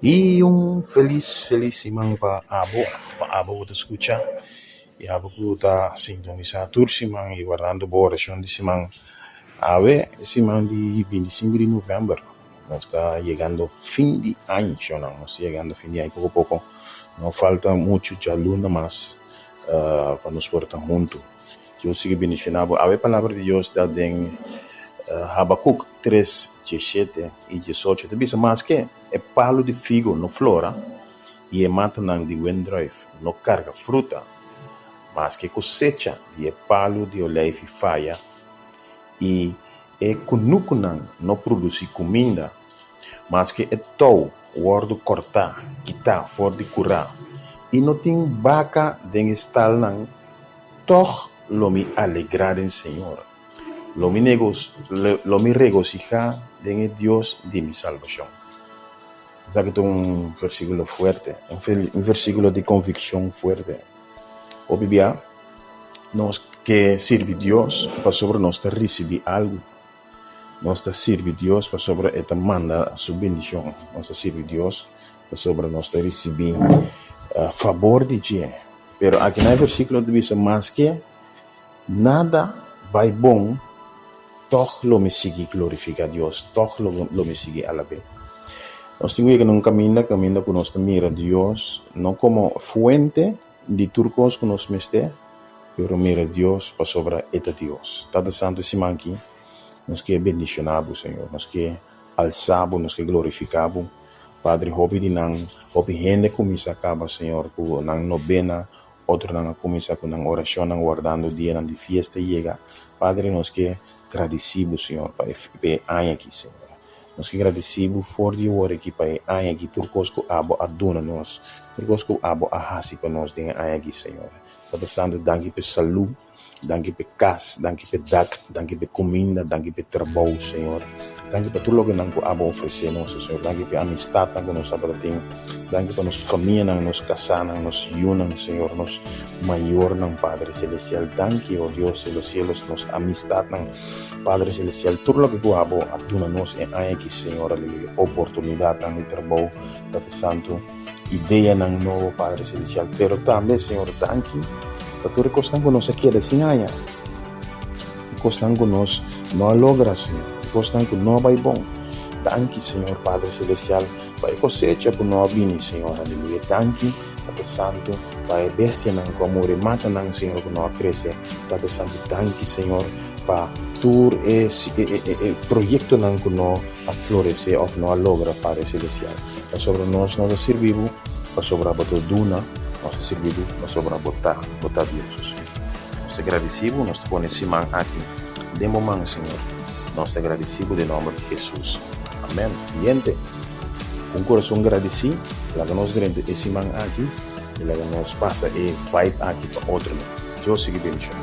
I un felis felis siman pa abo, pa abo ku ta skucha i abo ku ta sintonisá tur siman i wardando bo orashon di siman. Awe e siman di bintisinko di novèmber, nos ta yegando fin di aña shownan, nos ta yegando fin di aña poko poko, no falta muchu djaluna mas pa nos por ta huntu. Dios sigui bendishoná bo. Awe palabra di Dios ta den Habakuk tres, dieshete i diesocho. Ta bisa, Maske e palu di figo no flora i e matanan di wendrùif no karga fruta, maske kosecha di e palu di oleifi faya i e kunukunan no produsí kuminda, maske e tou wòrdu kòrtá kitá for di kurá i no tin baka den e stalnan, Tòg lo mi alegrá den Señor, lo mi lo mi regosihá den e Dios di mi salbashon. Esaki ta un versíkulo fuerte, un versíkulo di konvikshon fuerte. Hopi bia nos ke sirbi Dios pasobra nos ta risibí algu. Nos ta sirbi Dios pasobra e ta manda su bendishon. Nos ta sirbi Dios pasobra nos ta risibí fabor di dje. Pero aki na e versíkulo ta bisa, Maske nada bai bon, tòg lo mi sigui glorifiká Dios, tòg lo mi sigui alab'é. Nos tin ku yega na un kaminda, kaminda ku nos ta mira Dios no komo fuente di tur kos ku nos mester, pero mira Dios pasobra e ta Dios. Tata Santu, e siman aki nos ke bendishoná bo, Señor. Nos ke alsá bo, nos ke glorifiká bo. Padre, hopi di nan, hopi hende kuminsá kaba, Señor, ku nan nobena, otronan a kuminsá ku nan orashonnan wardando dianan di fiesta yega. Padre, nos ke gradisí bo, Señor, pa e aña aki, Señor. Nos ke gradisí bo for di ora aki pa e aña aki, tur kos ku abo a duna nos, tur kos ku abo a hasi pa nos den e aña aki, Señor. Tata Santu, danki pa e salú. Danki p'e kas, danki p'e dak, danki p'e kuminda, danki p'e trabou, Señor. Danki pa tur lokenan ku abo ofresé nos, Señor. Danki p'e amistatnan ku nos tabata tin. Danki pa nos famianan, nos kasánan, nos yunan, Señor, nos mayornan, Padre Celestial. Danki, o Dios de los cielos, nos amistatnan, Padre Celestial. Tur loke ku abo a duna nos e aña aki, Señor, aleluya. Oportunidatnan di trabou, Tata Santu. Ideanan nobo, Padre Celestial. Pero tambe, Señor, danki pa tur e kosnan ku nos a keda sin haña, e kosnan ku nos no a logra, Señor, e kosnan ku no a bai bon. Danki, Señor, Padre Celestial, pa e kosecha ku no a bini, Señor. Aleluya. Danki, Tata Santu, pa e bestianan ku a muri, matanan, Señor, ku no a krese. Tata Santu, danki, Señor, pa tur e proyektonan ku no a floresé òf no a logra, Padre Celestial. Pasobra nos no ta sirbi bo pasobra bo ta duna, nos ta sirbi bo pasobra bo ta, bo ta Dios, Señor. Nos ta gradisí bo, nos ta pone e siman aki den bo man, Señor. Nos ta gradisí bo den nòmber di Hesus. Amèn. Yente, ku un kurason gradisí, laga nos drenta e siman aki i laga nos pasa e vibe aki pa otronan. Dios sigui bendishon.